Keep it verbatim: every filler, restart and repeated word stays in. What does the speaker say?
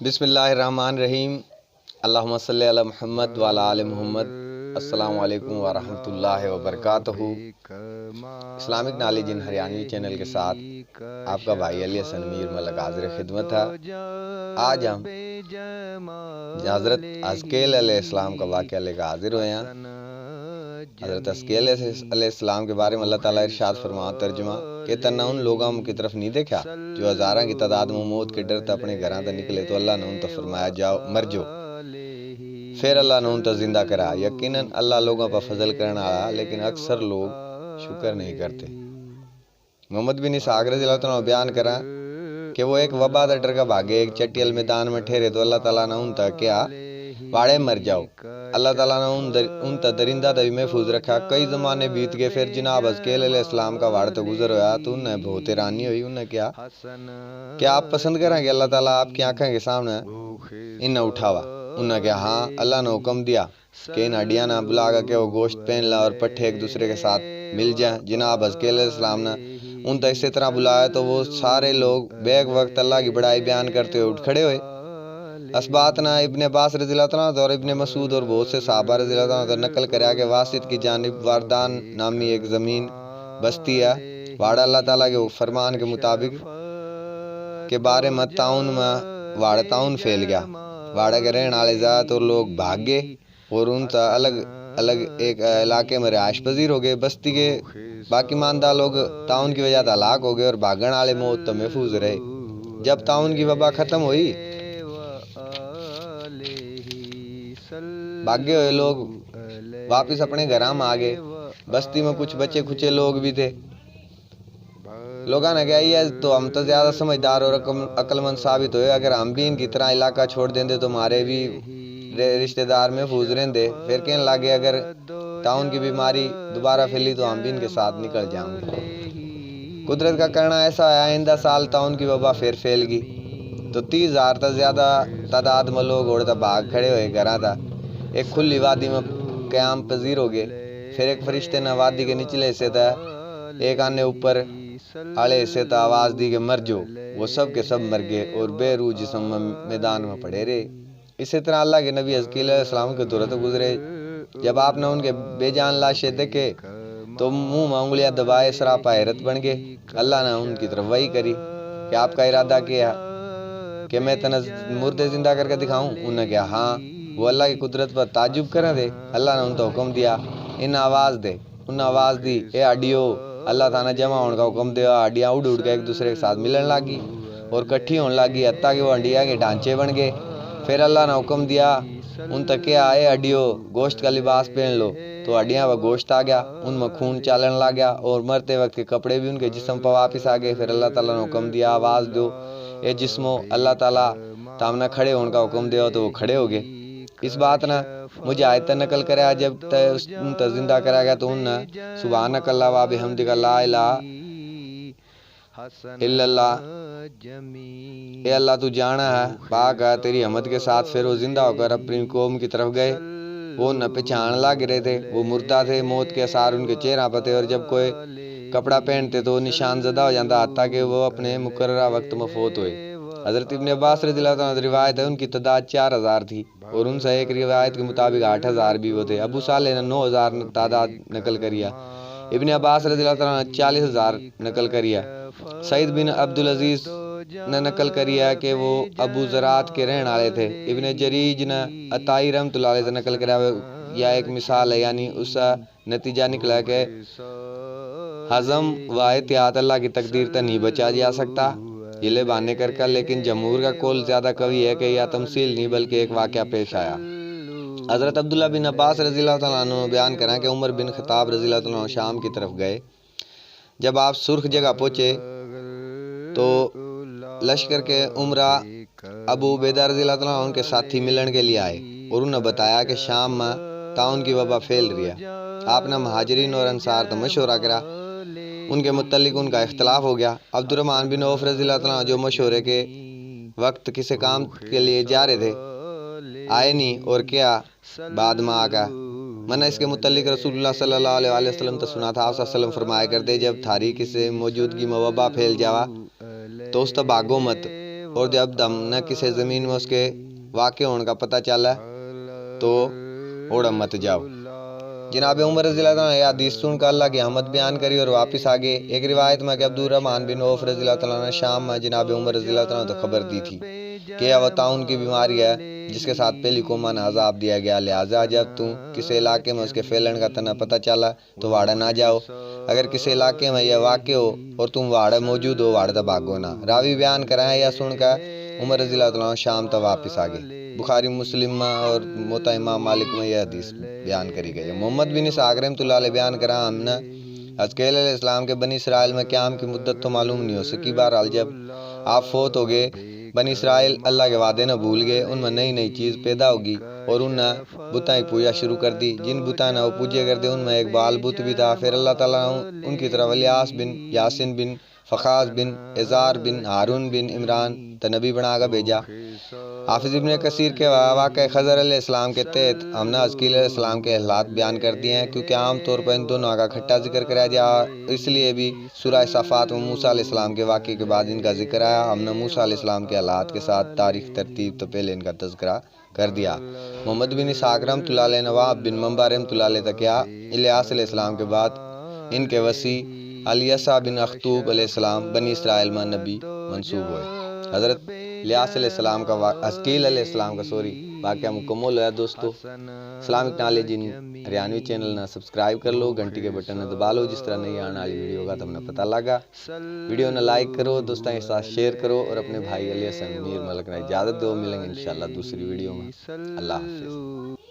बिस्मिल्लाहिर्रहमानिर्रहीम। अल्लाहुम्मा सल्लि अला मुहम्मद व अला आले मुहम्मद। अस्सलाम वालेकुम व रहमतुल्लाहि व बरकातहू। Islamic Knowledge in Haryanvi channel के साथ आपका भाई अली हसन मीर मलक हाजिर खिदमत है। आज हम हज़रत हजकेल अलैहिस्सलाम का वाक़या लेकर हाजिर हुए हैं। हजरत हजकेल अलैहिस्सलाम के बारे में अल्लाह ताला इरशाद फरमावै, तर्जुमा, के तन्ने उन लोगां की तरफ नहीं देखा जो हजारां की तादाद में मौत के डर तै अपने घरां तै निकले तो अल्लाह ने उन तै फरमाया, जाओ, मर जाओ। फिर अल्लाह ने उन तै जिंदा करा। यकीनन अल्लाह लोगां पर फजल करण वाला, लेकिन अक्सर लोग शुक्र नहीं करते। मोहम्मद बिन इसहाक रज़ी अल्लाह तआला अन्हु बयान करा कि वो एक वबा तै डर के भागे, एक चटियल मैदान में ठहरे तो अल्लाह ताला ने उन तै कहा, वाड़े मर जाओ। अल्लाह ताला ने उन दर, उन तै दरिंदा तै भी महफूज रखा। कई जमाने बीत गए, फिर जनाब हजकेल अलैहिस्सलाम का वाड़ तै गुजर होया तो उन्हें बहुत हैरानी हुई। उन्हें कहा, क्या आप पसंद करें कि अल्लाह ताला आपकी आंखें के सामने इन्हें उठावा? उन्हें कहा, हाँ। अल्लाह ने हुक्म दिया कि इन हड्डियां ना बुला के वो गोश्त पहन ला और पट्ठे एक दूसरे के साथ मिल जाए। जनाब हजकेल अलैहिस्सलाम ने उन तक इसी तरह बुलाया तो वो सारे लोग बेक वक्त अल्लाह की बड़ाई बयान करते हुए उठ खड़े हुए। इस बात ने इब्ने अब्बास रज़ी अल्लाह तआला अन्हु और इब्ने मसूद और बहुत से सहाबा रज़ी अल्लाह तआला अन्हु नकल करया कि वासित की जानिब वारदान नामी एक ज़मीन बस्ती है। वाड़ा अल्लाह ताला के फरमान के मुताबिक के बारे में ताउन में वाड़ा ताउन फैल गया। वाड़ा के रहने वाले ज़्यादातर लोग भाग गए और उन तै अलग अलग एक इलाके में रिहाइश पजीर हो गए। बस्ती के बाकी मानदा लोग ताउन की वजह से हलाक हो गए और भागण वाले मौत तो महफूज रहे। जब ताउन की वबा खत्म हुई, भागे हुए लोग वापस अपने घरां में आ गए। बस्ती में कुछ बचे खुचे लोग भी थे। लोगों ने कहा, ये तो हम तो ज्यादा समझदार और अकम-, अक्लमंद साबित हुए, अगर हम भी इनकी तरह इलाका छोड़ देंदे तो हमारे भी रे-, रिश्तेदार महफूज रहंदे। फिर कहने लगे, अगर ताउन की बीमारी दोबारा फैली तो हम भी इनके साथ निकल जाएंगे। कुदरत का करना ऐसा है, आइंदा साल ताउन की वबा फिर फैल गई तो तीस हजार तक ज्यादा तादाद में लोग उड़ तै भाग खड़े हुए घरां तै। एक खुली वादी में क्याम पजीर हो गए। फिर एक फरिश्ते ने वादी के निचले हिस्से तै एक आने ऊपर आले हिस्से तै आवाज दी कि मर जो। वो सब के सब मर गए और बेरूह जिस्म मैदान में पड़े रहे। इसी तरह अल्लाह के नबी हजकील अलैहिस्सलाम के दौरे तो गुजरे। जब आपने उनके बेजान लाशें देखे तो मुंह में उंगलियां दबाए सरापा हैरत बन गए। अल्लाह ने उनकी तरफ वही करी कि आपका इरादा क्या है, कि मैं तने मुर्दे जिंदा करके दिखाऊं? उन्हें कहा, हाँ। वो अल्लाह की कुदरत पर ताजुब करें थे। अल्लाह ने उन तो हुक्म दिया, इन आवाज दे। उन आवाज दी, ए हड्डियो, अल्लाह थाने जमा होने का हुक्म दिया। हड्डियां उड़ उड़ के एक दूसरे के साथ मिलन लागी और इकट्ठी होने लागी, हत्ता कि वो हड्डियां के ढांचे बन गए। फिर अल्लाह ने हुक्म दिया, उन तक के आए हड्डियो, गोश्त का लिबास पहन लो। तो हड्डियां व गोश्त आ गया, उनमें खून चालन लग गया और मरते वक्त के कपड़े भी उनके जिस्म पर वापस आ गए। फिर अल्लाह ताला ने हुक्म दिया, आवाज दो, ए जिस्मो, अल्लाह ताला तामने खड़े होने का हुक्म दिया, तो वो खड़े हो गए। इस बात ने मुझे आयत नकल करया, जब तय उस, उन तक जिंदा करा गया, तो उनने सुबहानक अल्लाह व बिहमदिका ला इलाहा इल्लल्लाह, ए अल्लाह, तू जाना है, पाक है, तेरी हमद के साथ। फिर वो जिंदा होकर अपनी कौम की तरफ गए। वो उन्हें पहचान लाग रहे थे। वो मुर्दा थे, मौत के आसार उनके चेहरा पर थे, और जब कोई कपड़ा पहनते तो वो निशान जदा हो जाता, हत्ता कि वो अपने मुकर्ररा वक्त में फौत हुए। हजरत इब्ने अब्बास रज़ी अल्लाह तआला अन्हु रिवायत है, उनकी तादाद चार हजार थी। और उनसे एक रिवायत के मुताबिक आठ हजार भी वो थे। अबू सालेह ने नौ हजार तादाद नकल करिया। इब्ने अब्बास रज़ी अल्लाह तआला ने चालीस हजार नकल करिया। सईद बिन अब्दुल अजीज ने नकल करिया कि वो अबू ज़रात के रहने वाले थे। इब्ने जरीज ने अताई रहमतुल्लाह अलैह से नकल करिया, या एक मिसाल है, यानी उसका नतीजा निकला कि हजम व एहतियात अल्लाह की तकदीर तै नहीं बचा जा सकता। ये ले बहाने कर कर, लेकिन जमहूर का कौल ज्यादा कवी है कि यह तमसील नहीं, बल्कि एक वाकया पेश आया। हजरत अब्दुल्ला बिन अब्बास रज़ी अल्लाह तआला अन्हु बयान करा कि उमर बिन खत्ताब रज़ी अल्लाह तआला अन्हु शाम की तरफ गए। जब आप सुर्ख जगह पहुंचे तो लश्कर के उमरा अबू उबैदा रज़ी अल्लाह तआला अन्हु उनके साथी मिलण के लिए आए और उन्हें बताया कि शाम में ताउन की वबा फैल रही है। आपने महाजरीन और अंसार तो मशवरा करा, उनके मुतल्लिक उनका इख्तलाफ हो गया। अब्दुर्रहमान बिन औफ रज़ी अल्लाह तआला अन्हु, जो मशवरे के वक्त किसी काम के लिए जा रहे थे, आए नहीं और क्या बाद में आका। मैंने इसके मुतल्लिक रसूलुल्लाह सल्लल्लाहु अलैहि वसल्लम तो सुना था, आप सल्लम फरमाया करते, जब थारी किसी मौजूदगी में वबा फैल जावा तो उस तो भागो मत। और जब हमने किसी ज़मीन में उसके वाक़ होने का पता चला तो ओड़ मत जाओ। जनाब उमर रज़ी अल्लाह तआला अन्हु यह हदीस सुनकर अल्लाह की हमद बयान करी और वापस आ गए। एक रिवायत में कि अब्दुर्रहमान बिन औफ रज़ी अल्लाह तआला अन्हु शाम में जनाब उमर रज़ी अल्लाह तआला अन्हु तो खबर दी थी कि यह ताउन की बीमारी है जिसके साथ पहली कौमां ने अजाब दिया गया, लिहाजा जब तू किसी इलाके में उसके फैलण का तन्ने पता चला तो वाड़े ना जाओ। अगर किसी इलाके में यह वाक़ हो और तुम वाड़े मौजूद हो, वाड़े तो भागो ना। रावी बयान कराया यह सुनकर उमर रज़ी अल्लाह तआला अन्हु शाम तो वापस आ गए। बुखारी मुस्लिम में और मोता इमाम मालिक में यह हदीस बयान करी गई है। मोहम्मद बिन इसहाक रहमतुल्लाह अलैह बयान करा, हमने हजकेल अलैहिस्सलाम के बनी इसराइल में क्याम की मुद्दत तो मालूम नहीं हो सकी। बहरहाल जब आप फोत हो गए, बनी इसराइल अल्लाह के वादे न भूल गए, उनमें नई नई चीज़ पैदा होगी और उन्हें बुतां की पूजा शुरू कर दी। जिन बुतां ने वो पूजे करते उनमें एक बाल बुत भी था। फिर अल्लाह तआला ने उनकी तरफ इलियास बिन यासिन बिन फखास बिन एजार बिन हारून बिन इमरान त नबी बना कर भेजा। हाफिज इब्ने कसीर के वा-, वाक़े खजर अलैहिस्सलाम के तहत हमने हजकील अलैहिस्सलाम के हालात बयान कर दिए हैं, क्योंकि आम तौर पर इन दोनों का इकट्ठा जिक्र कराया जा, इसलिए भी सूरह साफात में मूसा अलैहिस्सलाम के वाक़े के बाद इनका जिक्र आया। हमने मूसा अलैहिस्सलाम के हालात के साथ तारीख तरतीब तो पहले इनका तज़किरा कर दिया। मोहम्मद बिन इसहाक रहमतुल्लाह अलैह ने वहाब बिन मंबा रहमतुल्लाह अलैह तक कहा, इलियास अलैहिस्सलाम के बाद इनके वसी अलियसा बिन अख्तूब अलैहिस्सलाम बनी इसराइल में नबी मंसूब हुए। हजरत इलियास अलैहिस्सलाम का वा-, हजकील अलैहिस्सलाम का, सॉरी, वाक़या मुकम्मल होया दोस्तों। इस्लामिक नॉलेज इन हरियाणवी चैनल ने सब्सक्राइब कर लो, घंटी के बटन ने दबा लो, जिस तरह नई आने वाली वीडियो का तुमने पता लगा। वीडियो ने लाइक करो, दोस्तों के साथ शेयर करो और अपने भाई अली हसन मीर मलक ने इजाज़त दो। मिलेंगे इंशाल्लाह दूसरी वीडियो में। अल्लाह हाफिज़।